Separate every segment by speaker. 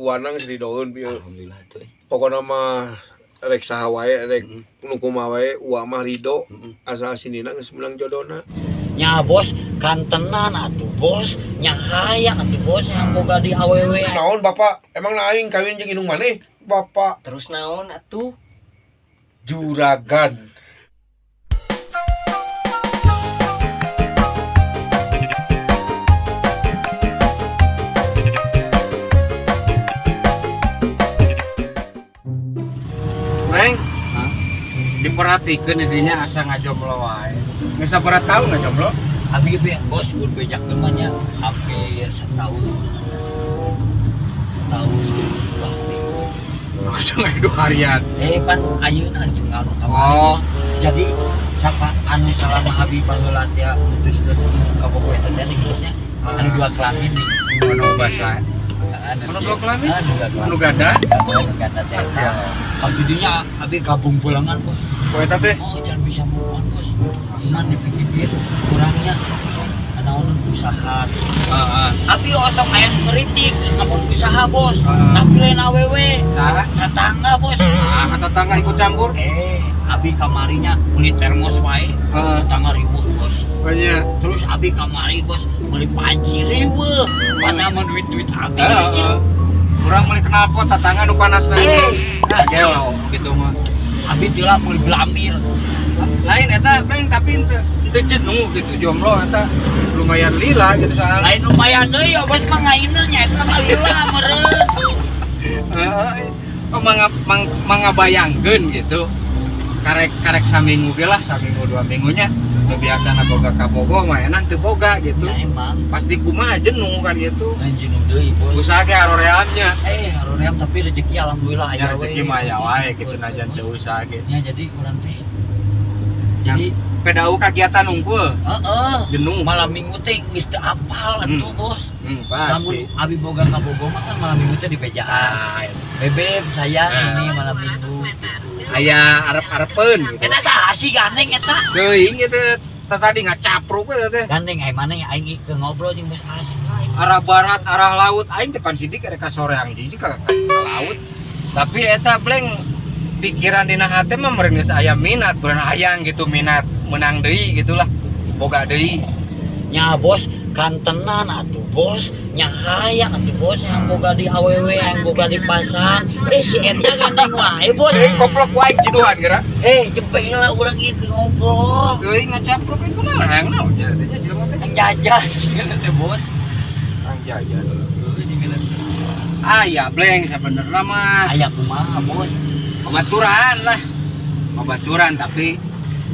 Speaker 1: Uana geus ridoeun pieu.
Speaker 2: Alhamdulillah tuh.
Speaker 1: Pokona mah rek saha wae, rek nu kumaha wae, uwa mah rido asal si Nina geus menang jodona.
Speaker 2: Nya bos, kantenan atuh bos, nya hayang atuh bos yang boga di awewe.
Speaker 1: Naon bapak? Emang na aing kawin jeung indung maneh? Bapak
Speaker 3: Terus naon atuh?
Speaker 1: Juragan.
Speaker 4: Neng, diperhatikan dirinya asa ngajomblo wae. Geus sabaraha tahun ngajomblo?
Speaker 2: Abi ge bos udah bejak temannya hampir setahun. Setahun 2 minggu.
Speaker 4: Langsung aya 2 harian.
Speaker 2: Pan ayeuna jeung anu kamari.
Speaker 4: Oh.
Speaker 2: Bos. Jadi sapa anu salama abi baheula teh mutuskeun ka bogo eta teh geusnya anu dua kelamin nih.
Speaker 4: Anu basa.
Speaker 2: Anu
Speaker 4: Anu dua kelamin?
Speaker 2: Anu dua kelamin.
Speaker 4: Anu ganda?
Speaker 2: Anu ganda teh.
Speaker 4: Ya.
Speaker 2: Oh, jadinya abi gabung pulangan bos.
Speaker 4: Poe eta teh?
Speaker 2: Oh, jangan bisa move on bos. Cuman dipikir-pikir kurangnya naon usaha.
Speaker 4: Heeh.
Speaker 2: Abi osok aya nu ngeritik lamun usaha bos.
Speaker 4: Heeh.
Speaker 2: Tapi lain awewe.
Speaker 4: Saha?
Speaker 2: Tetangga bos.
Speaker 4: Ah, tetangga ikut campur.
Speaker 2: Abi kamarinya beli termos wae.
Speaker 4: Heeh.
Speaker 2: Tetangga riweuh bos.
Speaker 4: Banyak.
Speaker 2: Terus abi kamari bos beli panci riweuh. Mana mah duit-duit abi.
Speaker 4: Heeh. Urang meuli knalpot tetangga nu panas teh. Ah, gelo gitu mah.
Speaker 2: Abi tila meuli belambir.
Speaker 4: Lain eta lain tapi henteu jenuh gitu jomblo eta lumayan lila gitu soalnya.
Speaker 2: Lain lumayan deui ya bos mah ngaina nya eta mah lila meureun.
Speaker 4: Heeh. Oh, mangabayangkeun gitu. Karek saminggu ge lah, saminggu 2 minggunya. Nu biasana boga kabogo mah enak teu boga gitu.
Speaker 2: Ya emang.
Speaker 4: Pasti kumaha jenuh kan gitu.
Speaker 2: Lain jenuh deui bos.
Speaker 4: Usaha ge aroreamnya.
Speaker 2: Aroream tapi rezeki alhamdulillah
Speaker 4: Ya
Speaker 2: aya we.
Speaker 4: rezeki mah aya wae gitu najan teu usaha ge.
Speaker 2: Ya jadi urang teh. Jadi
Speaker 4: pedau kagiatan unggul.
Speaker 2: Heeh.
Speaker 4: Jenuh.
Speaker 2: Malam minggu teh geus teu apal atuh bos.
Speaker 4: Pasti.
Speaker 2: Lamun abi boga kabogo mah kan malam minggu teh di bejaan.
Speaker 4: Ah,
Speaker 2: Bebeb saya
Speaker 4: Nah.
Speaker 2: sini malam minggu.
Speaker 4: Aya arep-arepeun gitu.
Speaker 2: Eta saha sih gandeng eta?
Speaker 4: Teuing gitu tadi ngacapruk we teh.
Speaker 2: Gandeng ai mana aing keur ngobrol jeung bos asik aing.
Speaker 4: Arah barat, arah laut aing teh pan sidik rek ka soreang jiji ka laut. Tapi eta bleng pikiran dina hate mah meureun geus aya minat, meureun hayang gitu minat menang deui gitulah. Boga deui.
Speaker 2: Nya bos, kantenan atuh bos, nya hayang atuh bos yang boga di awewe, yang boga di pasar. Si eta gandeng wae bos.
Speaker 4: Koplok wae jiduhan geura.
Speaker 2: Jempe heula urang ieu keur ngobrol.
Speaker 4: Teuing ngacapruk ieu kumaha hayang naon nya jelema teh.
Speaker 2: Yang jajan sih teh bos.
Speaker 4: Hayang jajan. Aya bleng sabenerna mah.
Speaker 2: Aya kumaha bos?
Speaker 4: Babaturan lah. Babaturan tapi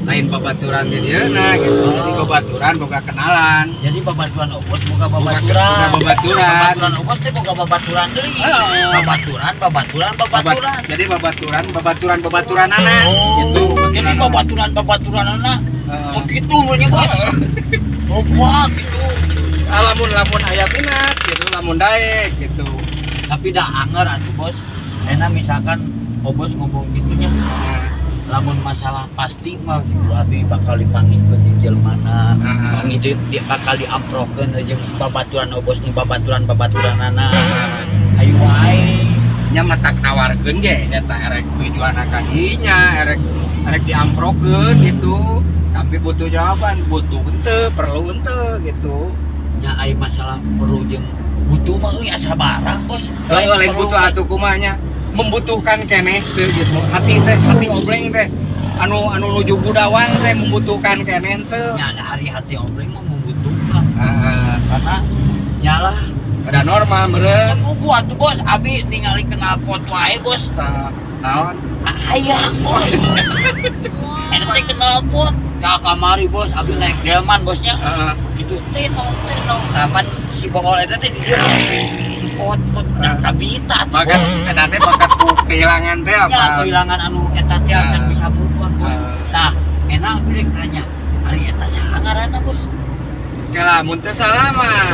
Speaker 4: lain babaturan di dieu nah gitu. Jadi babaturan boga kenalan.
Speaker 2: Jadi babaturan obos boga babaturan.
Speaker 4: Boga babaturan.
Speaker 2: Babaturan obos teh boga babaturan deui.
Speaker 4: Heeh.
Speaker 2: Babaturan, babaturan, babaturan.
Speaker 4: Jadi babaturan, babaturan, babaturanana
Speaker 2: Oh,
Speaker 4: gitu.
Speaker 2: Jadi babaturan, babaturanana.
Speaker 4: Heeh.
Speaker 2: Begitu umurnya bos. Lupa gitu.
Speaker 4: Ah, lamun aya minat gitu, lamun daek gitu.
Speaker 2: Tapi dah anger atuh bos. Enak misalkan obos ngomong gitunya. Lamun masalah pasti mah gitu abi bakal dipanggilkeun di jelmana.
Speaker 4: Heeh.
Speaker 2: Panggil di bakal diamprokeun jeung si babaturan obos nu babaturan babaturanana. Ayo wae.
Speaker 4: Nya matak nawarkeun ge nya tah erek tujuan ka dinya, erek diamprokeun gitu. Tapi butuh jawaban, butuh henteu, perlu henteu gitu.
Speaker 2: Nya ai masalah perlu jeung butuh mah euy asa barang bos.
Speaker 4: Lain lain butuh atuh kumaha nya. Membutuhkan keneh teu gitu. Hati teh, hati obleng teh. Anu nuju budawang teh membutuhkan keneh teu.
Speaker 2: Nya ada hari hati obleng mah membutuhkan.
Speaker 4: Heeh.
Speaker 2: Karena nyalah
Speaker 4: Udah normal meureun.
Speaker 2: Buku atuh bos, abi ningali knalpot wae bos.
Speaker 4: Tah, naon?
Speaker 2: Hayang bos. Eta teh knalpot. Ka kamari bos, abi naik delman bosnya.
Speaker 4: Heeh.
Speaker 2: Gitu tenong tenong. Kapan si bongol eta teh di dieu pot pot nah kabita atuh,
Speaker 4: Bakat
Speaker 2: bos.
Speaker 4: eta teh bakat ku kehilangan teh apa?
Speaker 2: Ya kehilangan anu eta teh acan bisa move on bos. Nah, enak abi rek nanya. Ari eta saha ngaranna bos?
Speaker 4: Kela mun teu salah mah.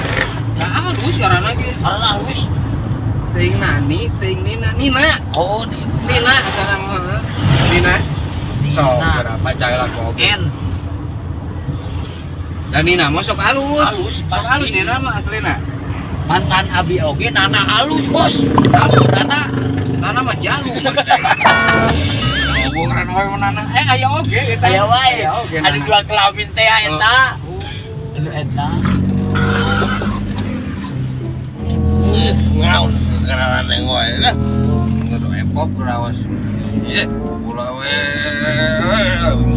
Speaker 4: Nah, halus ngaranna ge.
Speaker 2: Ngaranna halus.
Speaker 4: Teuing Nani, teuing Nina, Nina.
Speaker 2: Oh, Nina.
Speaker 4: Nina asana mah heuh. Nina. So, berapa cai lah ku oge.
Speaker 2: N.
Speaker 4: Dan Nina mah sok halus.
Speaker 2: Halus,
Speaker 4: Sok
Speaker 2: pasti.
Speaker 4: halus Nina mah aslina.
Speaker 2: Mantan abi oge nana halus, Bos. Nana.
Speaker 4: Nana mah jalu. Oh, ngaran wae nana. Eh, aya oge eta.
Speaker 2: Aya wae.
Speaker 4: Aya oge.
Speaker 2: Anu
Speaker 4: Nana.
Speaker 2: dua kelamin teh eta. Anu eta.
Speaker 1: Ih, ngaun kerawan yang wae lah. Ngono epok rawas. Ye, ulah we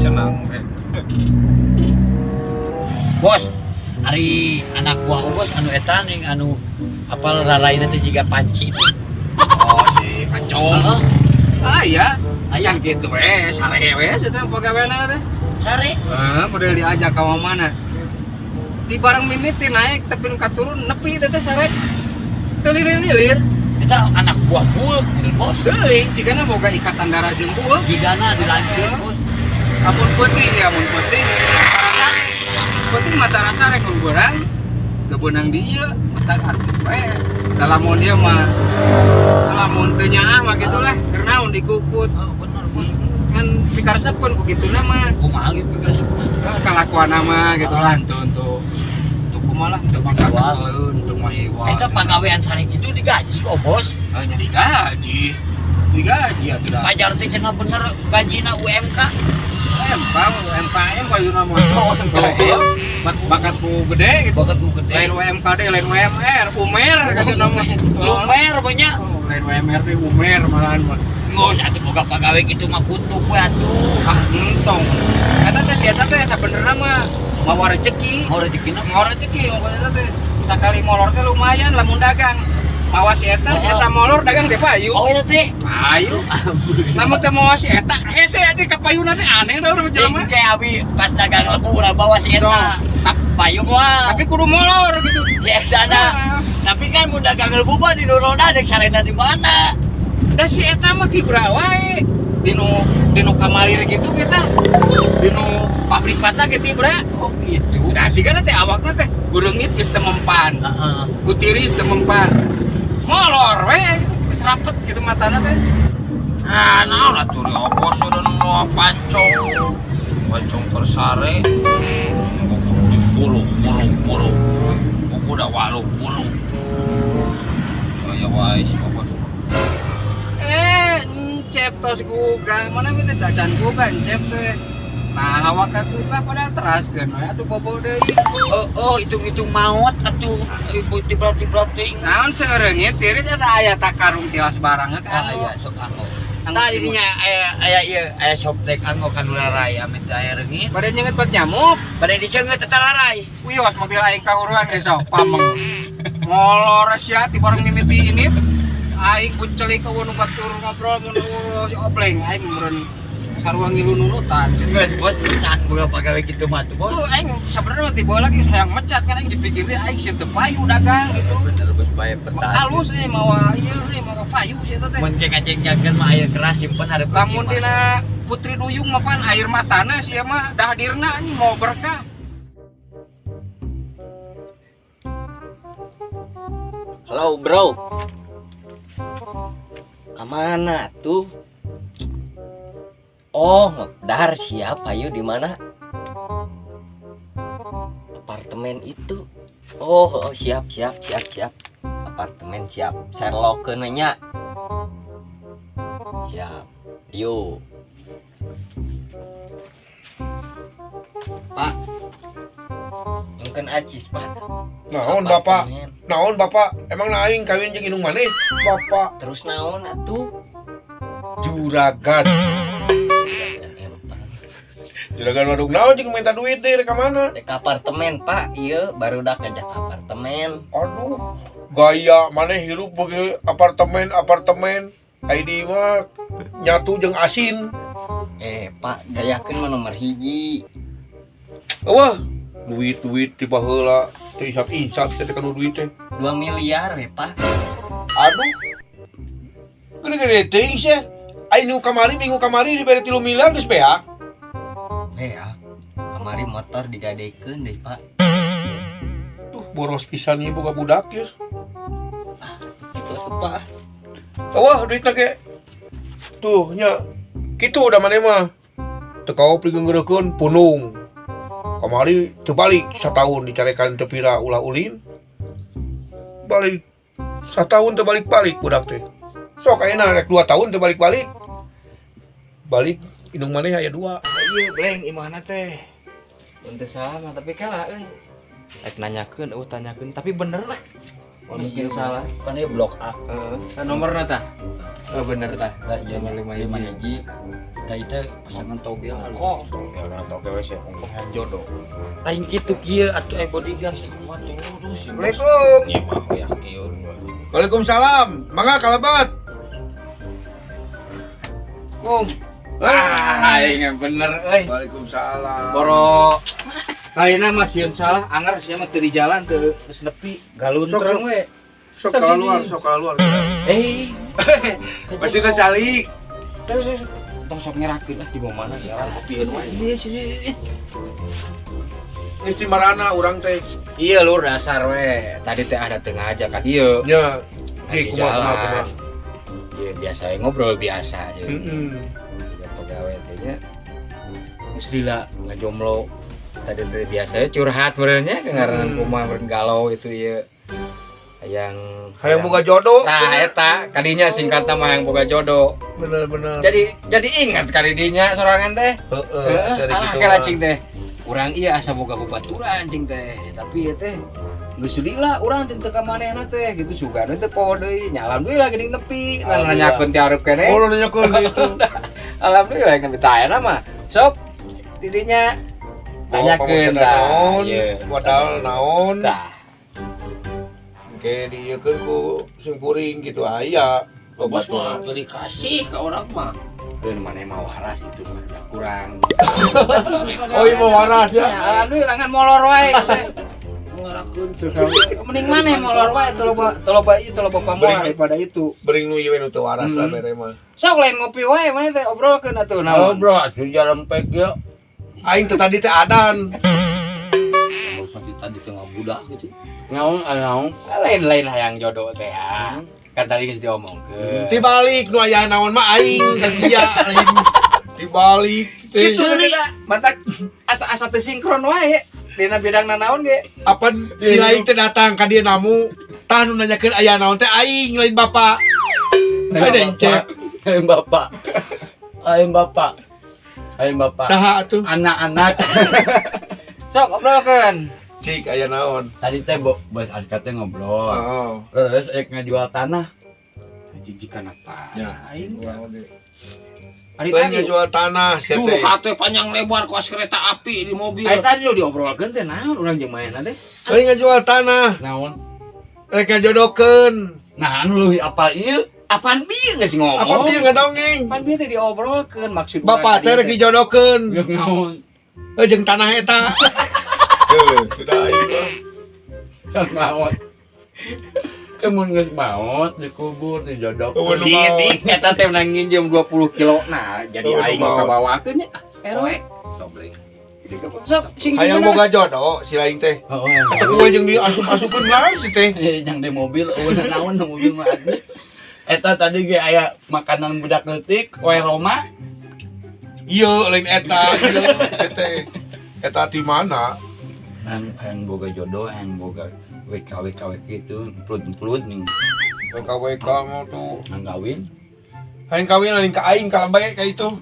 Speaker 1: senang we.
Speaker 2: Bos, ari anak buah bos anu eta ning anu apal raraina teh jiga panci.
Speaker 4: Oh, si Pancong.
Speaker 2: Heeh.
Speaker 4: Ah, iya.
Speaker 2: Aya.
Speaker 4: Yang gitu we, sare we eta pagaweanna teh.
Speaker 2: Sare.
Speaker 4: Heeh, model diajak ka mana. Di barang mimiti naik tapi nu katurun nepi teh sare. Teu lilir-lilir.
Speaker 2: Eta anak buah bueuk gitu, Bos.
Speaker 4: Teuing jigana boga ikatan darah jeung bueuk.
Speaker 2: Jigana dilanjut, Bos.
Speaker 4: Amun peuting ya, amun peuting. Karena peuting mata rasa rek beurang. Teu beunang di ieu, mata arti we. Da lamun ieu mah lamun teu nyaah mah kitu lah, keur naon dikukut.
Speaker 2: Oh, bener, Bos.
Speaker 4: Kan pikaresepkeun ku kituna mah.
Speaker 2: Kumaha gitu pikaresepna?
Speaker 4: Kalakuan mah gitu lah, untuk kumaha lah, untuk
Speaker 2: Untuk mahiwal.
Speaker 4: keseleun, untuk mahiwal.
Speaker 2: Eta pagawean sare kitu digaji kok, Bos.
Speaker 4: Oh, jadi gaji. Digaji atuh dah.
Speaker 2: Pajar teh cenah bener gajina UMK.
Speaker 4: UMK, UMKM payuna mah.
Speaker 2: Oh, UMKM.
Speaker 4: Bakat ku gede gitu.
Speaker 2: Bakat ku gede.
Speaker 4: Lain UMKD, lain UMR, UMER kata nama.
Speaker 2: Lumer banyak.
Speaker 4: Oh, lain UMR deh, UMER malahan mah.
Speaker 2: Nggak usah atuh boga pagawe kitu mah kutuk we atuh.
Speaker 4: Ah, entong. Eta teh si eta teh sabenerna mah mawa rezeki.
Speaker 2: Mau rezekina
Speaker 4: Mawa rezeki mawa teh. Sakali molor teh lumayan lamun dagang. Mawa si eta, si eta molor dagang teh payu.
Speaker 2: Oh, eta teh.
Speaker 4: Payu. Lamun teh mawa si eta, hese aja ka payuna teh aneh da urang jelema.
Speaker 2: Kayak abi pas dagang lebu urang bawa si eta. Payu moal.
Speaker 4: Tapi kudu molor gitu.
Speaker 2: Si eta na. Tapi kan mun dagang lebu mah di roda dek sarena di mana?
Speaker 4: Da si eta mah kibra wae. Dinu kamalir gitu kita. Dinu pabrik bata ge tibra.
Speaker 2: Oh gitu.
Speaker 4: Nah, jigana teh awakna teh gureungit geus teu mempan.
Speaker 2: Heeh.
Speaker 4: Kutiris teu mempan. Molor we gitu, geus rapet gitu matana teh.
Speaker 1: Ah, naon atuh di obos udah nu pancong. Pancong kersare. Buku diburu, buru, buru. Buku dah walu, buru. Aya wae si obos.
Speaker 4: Encep tos gugah, mana minta dacan gugah encep teh. Nah, awak ka gugah pada teraskeun we atuh bobo deui.
Speaker 2: Oh, oh hitung-hitung maot atuh ibu tibra-tibra teuing.
Speaker 4: Naon seureungit tiris ada aya takarung tilas barang ka.
Speaker 2: Ah, iya sok anggo.
Speaker 4: Anggo
Speaker 2: Tah dirinya aya aya ieu aya softtek anggo kan rai amit aya reungit.
Speaker 4: Bade nyenget bat nyamuk.
Speaker 2: Bade diseungeut eta rarai.
Speaker 4: Wios mobil aing kahuruan ge sok pameng. Molor sia ti bareng mimiti ini. Aing buncelik ka nu batur ngobrol mun si obleng aing meureun sarua ngilu nunutan.
Speaker 2: Geus bos pecat boga pagawe kitu mah tuh bos.
Speaker 4: Tuh aing sebenarnya mah tiba lagi sayang mecat kan aing dipikir aing sieun teu payu dagang gitu.
Speaker 2: Bener bos bae bertahan.
Speaker 4: Halus euy mawa ieu euy mawa payu sia eta teh.
Speaker 2: Mun cek kaceng mah air keras simpen ada
Speaker 4: Lamun dina Putri Duyung mah pan air matana sia mah dahdirna anjing mau berkah.
Speaker 3: Halo bro, kemana tuh? Oh, ngedar siapa yuk di mana? Apartemen itu. Oh, oh siap siap siap siap. Apartemen siap. Sherlock nya. Siap. Yuk. Pak. Mungkin acis, Pak.
Speaker 1: Naon bapak?
Speaker 3: Apartemen.
Speaker 1: Naon bapak? Emang aing kawin jeung indung maneh? Bapak
Speaker 3: Terus naon atuh?
Speaker 1: juragan. Juragan waduk naon jeung minta duit deh rek ka mana?
Speaker 3: Dek apartemen, Pak. Iya, baru dah ngajak apartemen.
Speaker 1: Aduh, gaya maneh hirup beuki apartemen apartemen. ID mah nyatu jeung asin.
Speaker 3: Pak, gayakeun mah nomor hiji.
Speaker 1: Wah, duit-duit ti baheula teu insap-insap sia teh kanu duit teh.
Speaker 3: 2 miliar we, Pak.
Speaker 1: Aduh. Gede-gede teuing sia. Aing nu kamari minggu kamari dibere 3 miliar geus beak.
Speaker 3: Beak. Kamari motor digadekeun deh, Pak.
Speaker 1: Tuh boros pisan ieu boga budak ieu.
Speaker 3: Gitu atuh, Pak.
Speaker 1: Wah, duitna ge. Tuh nya. Kitu da maneh mah. Teu kaop digeunggeureukeun punung. Kamari teu balik satahun dicarekan teu pira ulah ulin.
Speaker 5: Balik. Satahun teu balik-balik budak teh. Sok ayeuna rek 2 tahun teu balik-balik. Balik indung maneh aya 2.
Speaker 4: Iya, Bleng, imahna teh. Teu salah tapi kalah euy. Rek nanyakeun, eueuh tanyakeun, tapi bener lah. Mungkin salah.
Speaker 2: Kan ieu blok A.
Speaker 4: Heeh, nomorna tah. Oh bener tah.
Speaker 2: Lah iya
Speaker 4: Nomor
Speaker 2: 5
Speaker 4: 5
Speaker 2: hiji. Da itu pasangan togel.
Speaker 4: Kok togel kana togel we sih jodoh.
Speaker 2: Lain kitu kieu atuh bodyguard kuat terus.
Speaker 4: Assalamualaikum.
Speaker 1: Nyimak ya kieu.
Speaker 5: Waalaikumsalam. Mangga kalabat.
Speaker 4: Kum. Ah, aing bener euy.
Speaker 5: Waalaikumsalam.
Speaker 4: Boro Kayaknya mah sieun salah, anger sia mah teu di jalan teu geus nepi, galuntreng we.
Speaker 5: Sok keluar, sok keluar.
Speaker 2: Eh,
Speaker 5: Masih udah calik.
Speaker 4: Terus tong sok ngerakeun ah di mana sih orang kopieun wae.
Speaker 2: Iya sih.
Speaker 5: Geus di marana urang teh.
Speaker 4: Iya lur dasar we. Tadi teh ada teu ngajak ka dieu.
Speaker 5: Nya.
Speaker 4: Di
Speaker 5: Di kumaha kumaha kumaha.
Speaker 4: Iya biasa we ngobrol biasa aja.
Speaker 5: Heeh.
Speaker 4: Pegawai teh nya. Geus lila ngajomlo. Tadi teh biasa curhat meureunnya ngaranna kumaha meureun galau itu ieu. Hayang
Speaker 5: Hayang boga jodoh.
Speaker 4: Nah, eta kadinya singkatna mah hayang boga jodoh.
Speaker 5: Bener-bener.
Speaker 4: Jadi ingat sekali dinya sorangan teh.
Speaker 5: Heeh, cari
Speaker 4: Alah
Speaker 5: gitu.
Speaker 4: kela cing teh. Urang ieu asa boga babaturan cing teh. Tapi ieu teh geus lila urang teh teu ka manehna teh gitu sugana teh poho deui. Nya alhamdulillah geuning nepi. Nah nanyakeun ti hareup keneh.
Speaker 5: Oh, nanyakeun gitu.
Speaker 4: Alhamdulillah nepi tah ayeuna mah. Sok didinya tanyakeun tah.
Speaker 5: Naon, modal naon.
Speaker 4: Tah.
Speaker 5: Oke, dieukeun ku singkuring gitu aya.
Speaker 1: Bos mah teu dikasih ka urang mah.
Speaker 4: Keun maneh mah waras itu mah kurang.
Speaker 5: Oh, iya mau waras ya.
Speaker 4: Alhamdulillah ngan molor wae.
Speaker 1: Ngerakeun
Speaker 4: Mending maneh molor wae teu loba ieu teu loba pamor daripada itu.
Speaker 5: Bering nu ieu nu teu waras lah bere mah.
Speaker 4: Sok lain ngopi wae maneh teh obrolkeun atuh naon.
Speaker 2: Ngobrol atuh jarempek ye.
Speaker 5: Aing teh tadi teh adan.
Speaker 1: Tadi teh ngabudak gitu.
Speaker 2: Naon naon.
Speaker 4: Lain-lain hayang jodoh teh ya. Kan tadi geus diomongkeun.
Speaker 5: Dibalik nu aya naon mah aing ka sia lain. Dibalik teh.
Speaker 4: Kitu mata asa-asa teu sinkron wae. Dina bidang nanaon ge.
Speaker 5: Apa si lain teh datang ka dieu namu, tah nu nanyakeun aya naon teh aing lain bapak. Ada encep.
Speaker 2: Lain bapak. Lain bapak. Lain bapak.
Speaker 5: Saha atuh?
Speaker 2: Anak-anak.
Speaker 4: Sok obrolkeun.
Speaker 5: Cik aya naon?
Speaker 2: Tadi teh bos Aska teh ngobrol.
Speaker 5: Oh.
Speaker 2: Terus rek ngajual tanah.
Speaker 4: Jijikan apa?
Speaker 5: Ya.
Speaker 4: Aing.
Speaker 5: Ari lain ngajual tanah sia teh.
Speaker 1: Curhat teh panjang lebar kuas kereta api di mobil.
Speaker 4: Ari tadi lu diobrolkeun teh naon urang jeung manehna teh?
Speaker 5: Lain ngajual tanah.
Speaker 2: Naon?
Speaker 5: Rek ngajodokeun.
Speaker 2: Nah, anu leuwih apal ieu?
Speaker 4: Apaan bieu geus ngomong?
Speaker 5: Apa bieu ngadongeng?
Speaker 4: Apaan bieu teh diobrolkeun maksud
Speaker 5: Bapak teh rek dijodokeun.
Speaker 2: Geus naon?
Speaker 5: Jeung tanah eta. Heuh, sudah aing mah.
Speaker 2: Geus maot. Kemun geus maot dikubur dijodokeun.
Speaker 4: Sidik eta teh menang nginjem 20 kilo. Nah, jadi aing kabawakeun nya. RW. Sok sing
Speaker 5: hayang boga jodoh si lain teh.
Speaker 2: Heeh.
Speaker 5: Eta kumaha jeung diasup-asupkeun lain si teh.
Speaker 2: Yang di mobil eueuh naon di mobil mah. Eta tadi ge aya makanan budak leutik, kue Roma.
Speaker 5: Ieu lain eta, ieu si teh. Eta di mana?
Speaker 2: Hayang boga jodoh, hayang boga WK WK WK itu emplut-emplut nih.
Speaker 5: WK WK mau tuh.
Speaker 2: Hayang kawin.
Speaker 5: Hayang kawin lain ka aing kalambae ka itu.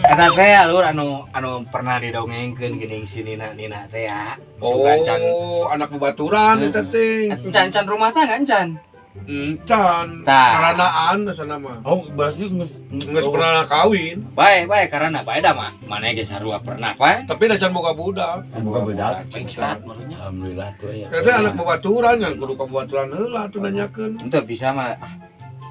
Speaker 4: Eta teh lur anu pernah didongengkeun geuning si Nina Nina teh ya.
Speaker 5: Oh, anak bebaturan eta teh.
Speaker 4: Encan-encan rumah tangga encan.
Speaker 5: Encan. Karanaan asana mah.
Speaker 2: Oh, berarti
Speaker 5: geus pernah kawin.
Speaker 4: Bae bae karena bae da mah. Maneh ge sarua pernah bae.
Speaker 5: Tapi da can boga budak.
Speaker 2: Boga budak.
Speaker 1: Pengsat barunya.
Speaker 2: Alhamdulillah tuh ya.
Speaker 5: Eta anak bebaturan kan kudu ka bebaturan heula atuh nanyakeun.
Speaker 4: Henteu bisa mah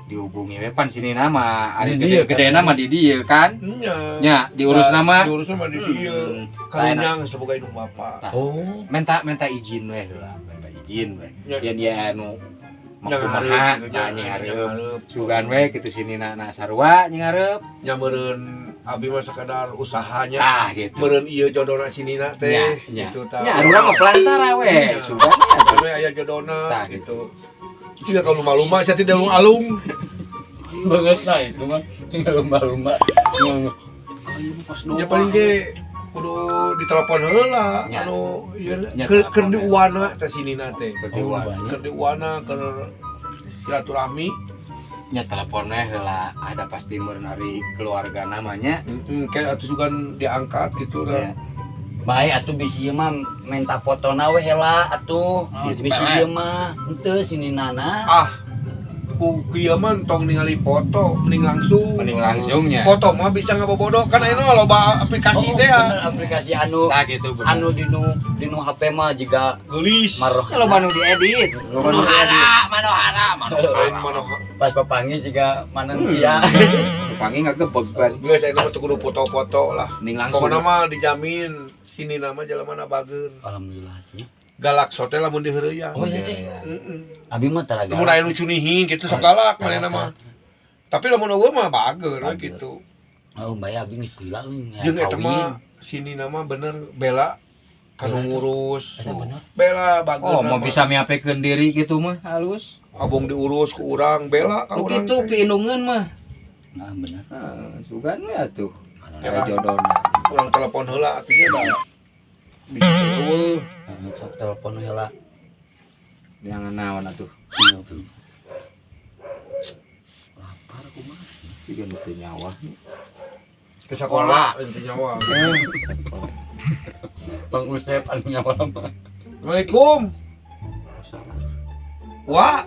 Speaker 4: dihubungi we pan sini nama ari gede nama di dieu kan.
Speaker 5: Nya.
Speaker 4: Nya diurus nama.
Speaker 5: Diurus nama di dieu. Karunya geus boga indung bapa.
Speaker 2: Oh,
Speaker 4: minta izin we heula, minta izin we. Yen dia anu
Speaker 5: kumaha
Speaker 4: ngareup sugan we kitu sini na sarua ngareup.
Speaker 5: Nya meureun abi mah sakadar usahanya.
Speaker 4: Tah gitu.
Speaker 5: Meureun ieu jodona sinina teh gitu tah.
Speaker 4: Nya urang mah pelantara we sugan
Speaker 5: we aya jodona gitu. Tidak kalau lumba-lumba saya tidak alung-alung.
Speaker 2: Banget nah itu mah tinggal lumba-lumba.
Speaker 5: Ya paling ge Kudu ditelepon heula
Speaker 2: Nya.
Speaker 5: Anu ieu
Speaker 4: Nya,
Speaker 5: keur keur
Speaker 4: telepon,
Speaker 5: di uana teh sinina teh.
Speaker 4: Keur di uana.
Speaker 5: Keur di uana keur silaturahmi.
Speaker 4: Nya teleponnya heula, ada pasti meureun ari keluarga namanya.
Speaker 5: Heeh, kayak atuh sugan diangkat gitu
Speaker 4: Ya.
Speaker 5: lah.
Speaker 2: Baik atuh, bisi ieu mah minta fotona we heula atuh.
Speaker 1: Oh,
Speaker 2: Bisi
Speaker 1: dipele.
Speaker 2: ieu mah henteu sini nana.
Speaker 5: Ah, ku kieu mah tong ningali foto, mending langsung.
Speaker 4: Mending langsungnya.
Speaker 5: Foto mah bisa ngabobodo kan ayeuna loba aplikasi
Speaker 2: Oh,
Speaker 5: teh ya.
Speaker 2: bener, aplikasi anu
Speaker 4: Tah gitu bener.
Speaker 2: anu dinu HP mah jiga
Speaker 5: Geulis.
Speaker 2: maroh.
Speaker 4: Kalau nu diedit.
Speaker 1: Manohara, manohara,
Speaker 5: Lain
Speaker 1: manohara.
Speaker 5: manoha.
Speaker 2: Pas papanggih jiga manusia.
Speaker 4: Panggil ngagebeg ban.
Speaker 5: Geus ayeuna mah teu kudu foto-foto lah.
Speaker 4: Mending langsung.
Speaker 5: Pokokna mah dijamin sini nama jelema bageun.
Speaker 2: Alhamdulillah nya.
Speaker 5: Galak sote lamun diheureuyan.
Speaker 2: Oh iya teh.
Speaker 5: Heeh.
Speaker 2: Abi mah tara
Speaker 5: Lamun aya nu cunihin gitu sok galak manehna mah. Tapi lamun eueuh mah bager we
Speaker 2: Bager.
Speaker 5: gitu.
Speaker 2: Oh, bae abi geus lila euy.
Speaker 5: Jeung eta mah sini nama bener bela kanu
Speaker 2: Bela.
Speaker 5: ngurus.
Speaker 2: Eta bener.
Speaker 5: Bela bager.
Speaker 4: Oh, mau bisa miapekeun diri gitu mah halus.
Speaker 5: Abong diurus ku urang, bela ka
Speaker 4: Nu
Speaker 5: urang.
Speaker 4: kitu piindungeun mah.
Speaker 2: Nah, bener.
Speaker 4: Heeh, sugan we atuh.
Speaker 5: Ya.
Speaker 4: Aya jodona.
Speaker 5: Urang telepon heula atunya da. Bisa eueuh.
Speaker 2: Nah, sok telepon heula.
Speaker 4: Jangan naon atuh.
Speaker 2: Iya tuh. Lapar kumaha?
Speaker 4: Siga nu teu nyawa.
Speaker 5: Ke sekolah teu nyawa.
Speaker 2: Bang Usep anu nyawa mah.
Speaker 5: Assalamualaikum. Wah.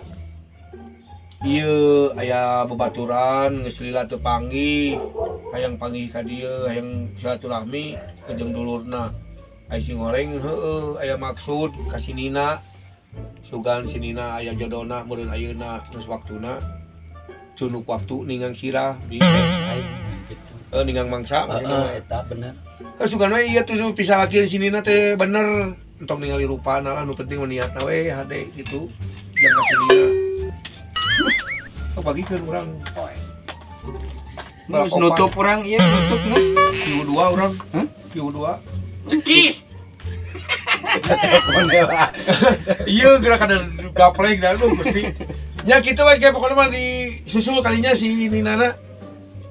Speaker 5: Ieu aya bebaturan geus lila teu panggih. Hayang panggih ka dieu, hayang silaturahmi jeung dulurna. Aya si goreng heueuh aya maksud ka si Nina. Sugan si Nina aya jodona meureun ayeuna geus waktuna. Cunuk waktu ningang sirah di
Speaker 2: Aing gitu.
Speaker 5: Ningang mangsa
Speaker 2: Heeh, eta bener.
Speaker 5: Eh, sugan we ieu tuh bisa lagi si Nina teh bener. Entong ningali rupana lah, nu penting mah niatna we hade gitu. Jangan ka si Nina. Oh, bagikeun urang.
Speaker 4: Geus nutup urang ieu, nutup geus.
Speaker 5: Q2 urang.
Speaker 4: Hah?
Speaker 5: Q2.
Speaker 1: Cekis.
Speaker 4: Telepon heula.
Speaker 5: Iya, gerakan dan gapleng dan lu pasti. Ya gitu we kayak pokoknya mah disusul kalinya si Nina.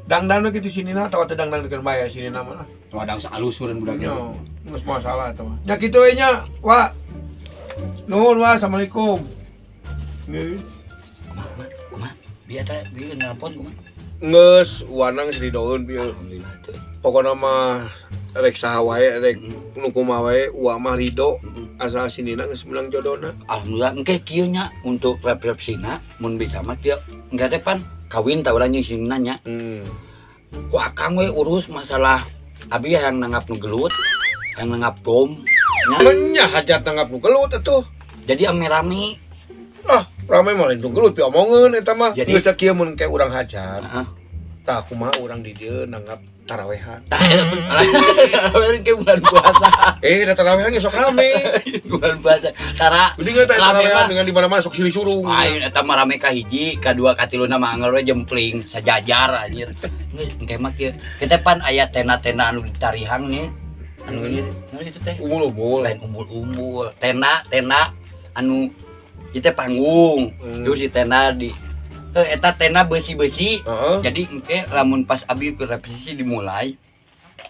Speaker 5: Dangdan we gitu si Nina atau teu dangdan dikeun bae si Nina mah lah.
Speaker 4: Tuh ada alus urang budak.
Speaker 5: Nya, geus masalah eta mah. Ya kitu we nya, Wa. Nuhun, Wa. Assalamualaikum. Geus.
Speaker 2: Kumaha, kumaha? Kumaha? Bieu teh bieu nelpon kumaha?
Speaker 5: Geus wanang geus didoeun bieu.
Speaker 2: Alhamdulillah tuh.
Speaker 5: Pokokna mah rek saha wae rek
Speaker 2: Heeh.
Speaker 5: nu kumaha wae uwa mah ridho
Speaker 2: Heeh.
Speaker 5: asal si Nina geus menang jodona.
Speaker 2: Alhamdulillah engke kieu nya untuk resepsina mun bisa mah kieu engke teh pan kawin tah urang jeung si Nina nya. Ku akang we urus masalah abi yang nanggap nu gelut, yang nanggap bom nya.
Speaker 5: Menya hajat nanggap nu gelut atuh.
Speaker 2: Jadi ame rame.
Speaker 5: Ah, rame mah lain nu gelut piomongeun eta mah.
Speaker 2: Jadi-
Speaker 5: Geus sakieu mun ke urang hajat.
Speaker 2: Heeh.
Speaker 5: Tah kumaha urang di dieu nanggap tarawehan.
Speaker 2: Tah eta pun ke bulan puasa.
Speaker 5: Eh, da tarawehan ge sok rame.
Speaker 2: Bulan puasa. Tara
Speaker 5: Geuning eta
Speaker 2: Rame
Speaker 5: tarawehan
Speaker 2: mah.
Speaker 5: dengan di mana-mana sok silih surung.
Speaker 2: Ayo eta mah rame ka hiji, kadua katiluna mah angger we jempling sajajar anjir. Geus engke mah kieu. Kita pan aya tenda-tenda anu ditarihang nih. Anu ini, anu itu teh.
Speaker 5: Umbul-umbul.
Speaker 2: Lain umbul-umbul, tenda tenda anu ieu teh panggung. Terus di tenda di eta tenda besi-besi.
Speaker 5: Heeh.
Speaker 2: Jadi engke lamun pas abi ke repetisi dimulai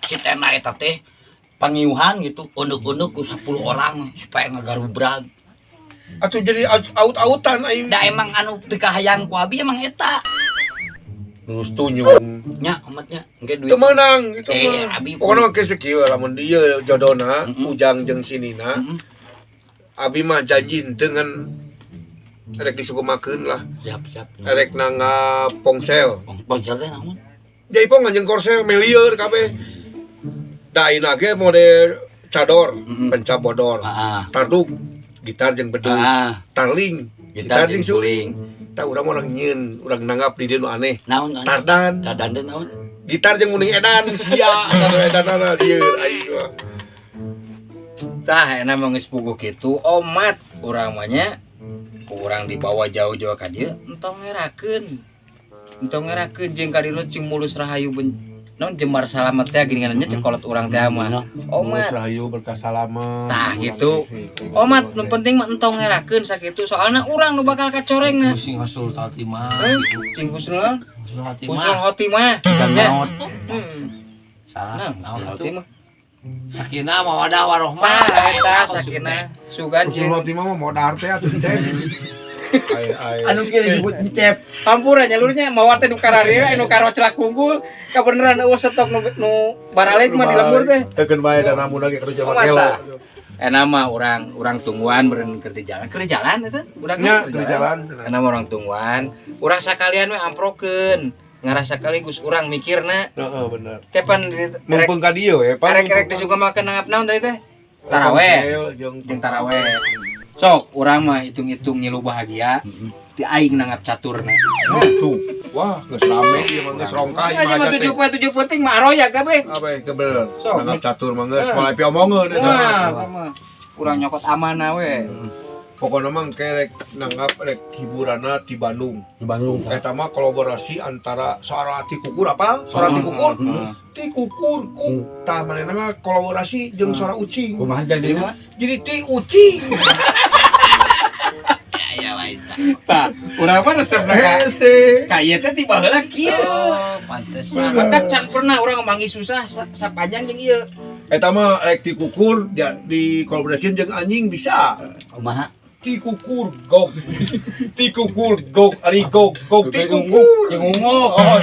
Speaker 2: si tenda eta teh pangiuhan gitu, unduk-unduk ku 10 orang supaya ngagarubrag.
Speaker 5: Atuh jadi aut-autan aing.
Speaker 2: Da emang anu pikahayang ku abi emang eta.
Speaker 5: Nus tunyung.
Speaker 2: Nya omatnya engke duit.
Speaker 5: Teu meunang itu
Speaker 2: Eh,
Speaker 5: mah.
Speaker 2: abi-
Speaker 5: Pokona mah geus kieu lamun dieu jodona Ujang jeung si Nina. Abi mah janji dengan rek disugumakeun lah.
Speaker 2: Siap, siap.
Speaker 5: Rek nanggap pongsel.
Speaker 2: Ponsel teh naon?
Speaker 5: Jaipongan jeung korsel melieur kabeh. Da ayeuna ge mode cador, penca bodor. Tarduk, gitar jeung bedug. Tarling, gitar jeung suling. Tah urang mah urang nyieun, urang nanggap di dieu nu aneh.
Speaker 2: Naon aneh?
Speaker 5: Tardan.
Speaker 2: Tardan teh naon?
Speaker 5: Gitar jeung uning edan sia, tardan edanana lieur aing mah.
Speaker 4: Tah enak mah geus puguh kitu omat urang mah nya. Ku urang dibawa jauh-jauh ka dieu entong ngerakeun. Entong ngerakeun jeung ka dieu cing mulus rahayu ben naon jemar salamet teh geuningan nya cekolot urang teh mah.
Speaker 5: Mulus
Speaker 4: Omat.
Speaker 5: rahayu berkah salamet.
Speaker 4: Tah gitu. Omat nu penting mah entong ngerakeun sakitu soalna urang nu bakal kacorengna.
Speaker 1: Pusing hasul khotimah.
Speaker 4: Eh, cing husnul
Speaker 1: Husnul
Speaker 4: husnul
Speaker 1: khotimah.
Speaker 4: khotimah.
Speaker 1: Dan
Speaker 4: Nya.
Speaker 1: maut.
Speaker 4: Hmm.
Speaker 1: Salah.
Speaker 4: Nah,
Speaker 1: Naon
Speaker 4: husnul
Speaker 1: atuh?
Speaker 4: khotimah.
Speaker 1: Sakinah mawadah warohmah.
Speaker 4: Eta sakinah sugan
Speaker 5: Usul roti mah mau dahar teh atuh cek. Ai ai.
Speaker 2: Anu kieu disebut encep.
Speaker 4: Hampura nya lurnya mawar teh nu kararieu anu karoclak unggul kabeneran eueuh stok nu baralek mah di lembur teh.
Speaker 5: Teukeun bae da namun lagi kerja
Speaker 4: Mata.
Speaker 5: kelo.
Speaker 4: Enak mah urang tungguan beureun keur di jalan. Keur di jalan eta budak
Speaker 5: Nya keur jalan.
Speaker 4: Enak mah urang tungguan, urang sakalian we amprokeun. Ngarasa kaligus urang mikirna.
Speaker 5: Heeh bener.
Speaker 4: Kapan di
Speaker 5: Mumpung ka dieu we, Pak.
Speaker 4: rek-rek disuka makan nanggap naon tadi teh? Taraweh.
Speaker 5: Jeung
Speaker 4: Jeung taraweh. Sok urang mah hitung-hitung ngilu bahagia ti aing nanggap caturna.
Speaker 5: Tuh. Wah, geus rame ieu mah geus rongkah ieu
Speaker 4: Aja mah
Speaker 5: mah
Speaker 4: 7 poe 7 penting mah aroya kabeh.
Speaker 5: Apa kebener.
Speaker 4: Sok.
Speaker 5: Nanggap catur mah geus mulai piomongeun eta.
Speaker 4: Wah, mah urang nyokot amanah we.
Speaker 5: Pokoknya mah kerek nanggap rek hiburanna di Bandung.
Speaker 2: Di Bandung.
Speaker 5: Eta mah kolaborasi antara Sora Tikukur apa? Sora Tikukur. Tikukur ku. Tah manehna mah kolaborasi jeung Sora Ucing.
Speaker 2: Kumaha jadina?
Speaker 5: Jadi ti ucing.
Speaker 1: Ya wae.
Speaker 4: Tah, urang mah resepna ka
Speaker 5: Hese.
Speaker 4: ka ieu teh ti baheula kieu.
Speaker 1: Oh, pantesan.
Speaker 4: Maka can pernah urang manggih susah sapanjang jeung ieu.
Speaker 5: Eta mah rek tikukur di kolaborasikeun jeung anjing bisa.
Speaker 2: Kumaha?
Speaker 5: Tikukur gog. Tikukur gog ari gog gog tikukur.
Speaker 2: Jeung ungu.
Speaker 5: Oh,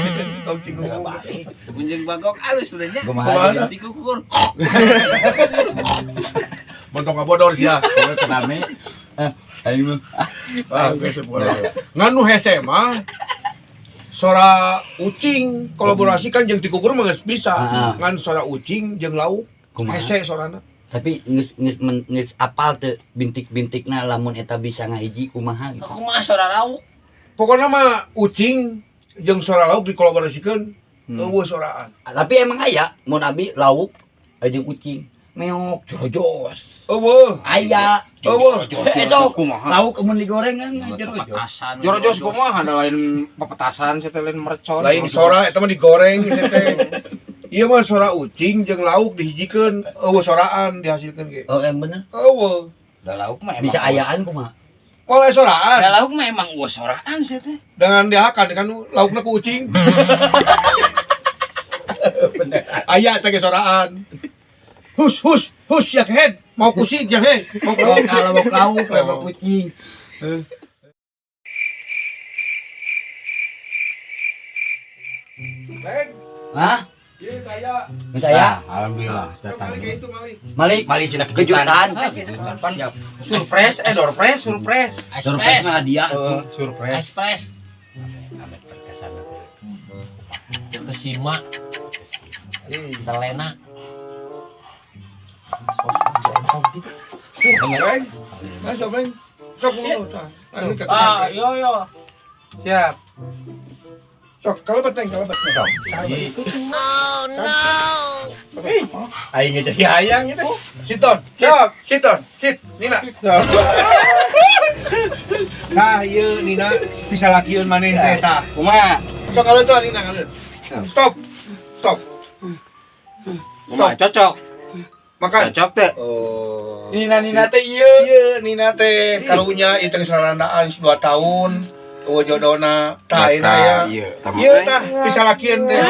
Speaker 5: gog tikukur.
Speaker 1: Bunjeng bagok alus udah nya.
Speaker 2: Kumaha jadina?
Speaker 1: Tikukur.
Speaker 5: Montong kabodor sia.
Speaker 2: Pokoknya kerame. Aing mah.
Speaker 5: Ah, geus boleh. Ngan nu hese mah sora ucing kolaborasi kan jeung tikukur mah geus bisa. Ngan sora ucing jeung lauk hese sorana.
Speaker 2: Tapi geus apal teu bintik-bintikna lamun eta bisa ngahiji kumaha gitu.
Speaker 1: Kumaha sora lauk?
Speaker 5: Pokona mah ucing jeung sora lauk dikolaborasikeun eueuh soraan.
Speaker 2: Tapi emang aya mun abi lauk jeung ucing meok jorojos.
Speaker 5: Eueuh.
Speaker 2: Aya.
Speaker 5: Eueuh.
Speaker 2: Eta
Speaker 4: kumaha?
Speaker 2: Lauk mun digoreng kan jorojos.
Speaker 4: Jorojos kumaha ada lain pepetasan saya lain mercon.
Speaker 5: Lain sora eta mah digoreng teh. Ieu mah sora ucing jeung lauk dihijikeun eueuh soraan dihasilkeun ge.
Speaker 2: Oh, em bener.
Speaker 5: Eueuh.
Speaker 4: Da lauk mah emang
Speaker 2: bisa ayaan kumaha?
Speaker 5: Moal soraan.
Speaker 4: Da lauk mah emang eueuh soraan sih teh.
Speaker 5: Dengan dihakan kan laukna ku ucing. Bener. Aya teh ge soraan. Hus hus hus ya head mau kusing ya head. Mau
Speaker 2: kalau mau lauk mau kucing.
Speaker 5: Leng.
Speaker 2: Hah?
Speaker 5: Iya kaya.
Speaker 2: Saya.
Speaker 4: Alhamdulillah datang.
Speaker 2: Malik,
Speaker 4: Malik cina
Speaker 2: kejutan.
Speaker 4: Kejutan. Surprise, surprise, surprise.
Speaker 2: Surprise mah hadiah.
Speaker 4: Surprise.
Speaker 1: Express.
Speaker 4: Amet terkesan.
Speaker 1: Kesima. Terlena.
Speaker 5: Leng. Masuk, Leng. Sok ngono tah.
Speaker 1: Ah, yo yo.
Speaker 4: Siap.
Speaker 5: Sok, kalebet Neng, kalebet.
Speaker 1: Oh no.
Speaker 4: Aing jadi hayang gitu.
Speaker 5: Siton,
Speaker 4: Siap.
Speaker 5: Siton, sit, Nina.
Speaker 4: Sok.
Speaker 5: Nah, ieu Nina bisa lakieun maneh teh tah.
Speaker 4: Kumaha?
Speaker 5: Sok kaleuh tuh Nina kaleuh. Stop. Stop.
Speaker 4: Kumaha cocok?
Speaker 5: Makan.
Speaker 4: Cocok teh.
Speaker 5: Oh.
Speaker 2: Nina Nina teh ieu.
Speaker 5: Ieu Nina teh karunya ieu teh sarandaan 2 tahun. Eueuh jodona tah ayeuna ya.
Speaker 4: Ieu
Speaker 5: Ieu tah bisa lakieun teh.